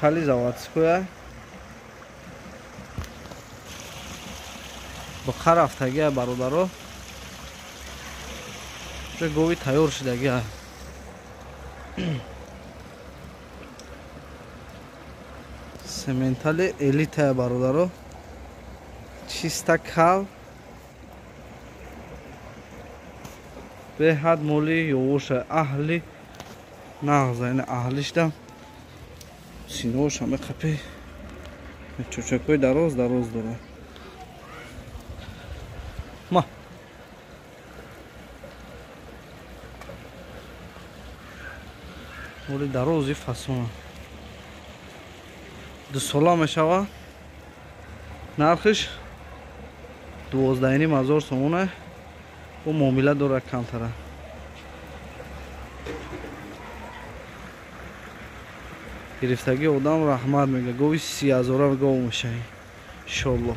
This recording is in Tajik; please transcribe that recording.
Кали заводскоя. Буқа рафтагия, бародаро. Уже гови тайёр шудагия. Сементали элитая, бародаро. Чиста кал. Беҳад моли ёвоша, аҳли нағза, ина аҳлишда синоша меқапи, чӯчакҳои дароз дароз дорад. Ма моли дарози фасона, 2 сола мешава. Нархиш 12,5 ҳазор сомона. Бо муомила дорад камтара. Гирифтагии одам раҳмат мега. Гови 30 ҳазора гов мешавӣ, иншолло.